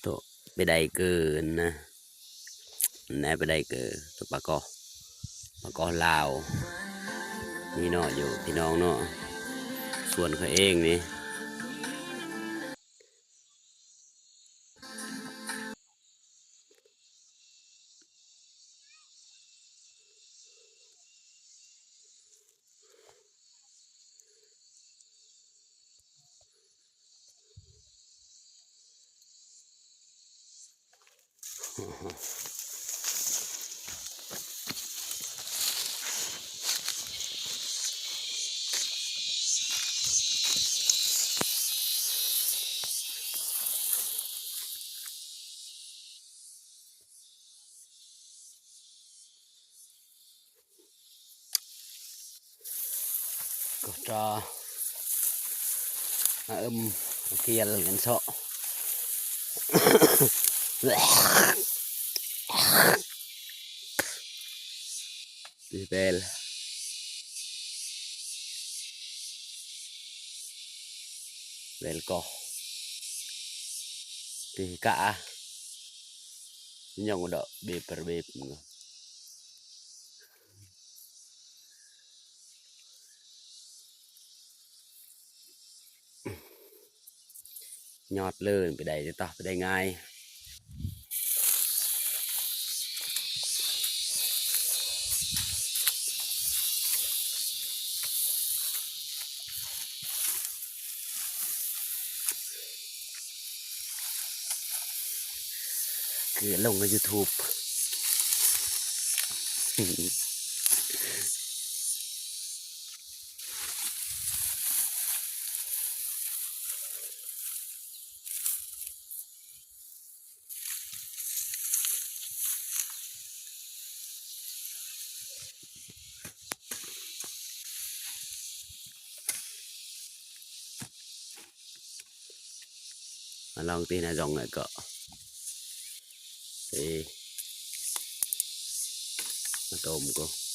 ໂຕໄປໄດ້ເກີນນະ ແນໄປໄດ້ເກີ ໂຕປາກອ ປາກອລາວ ມີເນາະ ຢູ່ ພີ່ນ້ອງເນາະ ສວນຂ້ອຍເອງນີ້. ກໍຈະມາເອີ້ມເຄຍນກັນເຊາະ ເປັນ ເວລກໍ ຕີກະ ຍັງດອກ ເບບເບບ ຍອດເລີຍ ໄປໄດ້ເດຕະ ໄປໄດ້ງ່າຍ. ຄືລົງໃນຢູທູບ ມາລອງຕີນາຈອງເອີຍກໍ ເອີ ມາຕົ້ມກໍ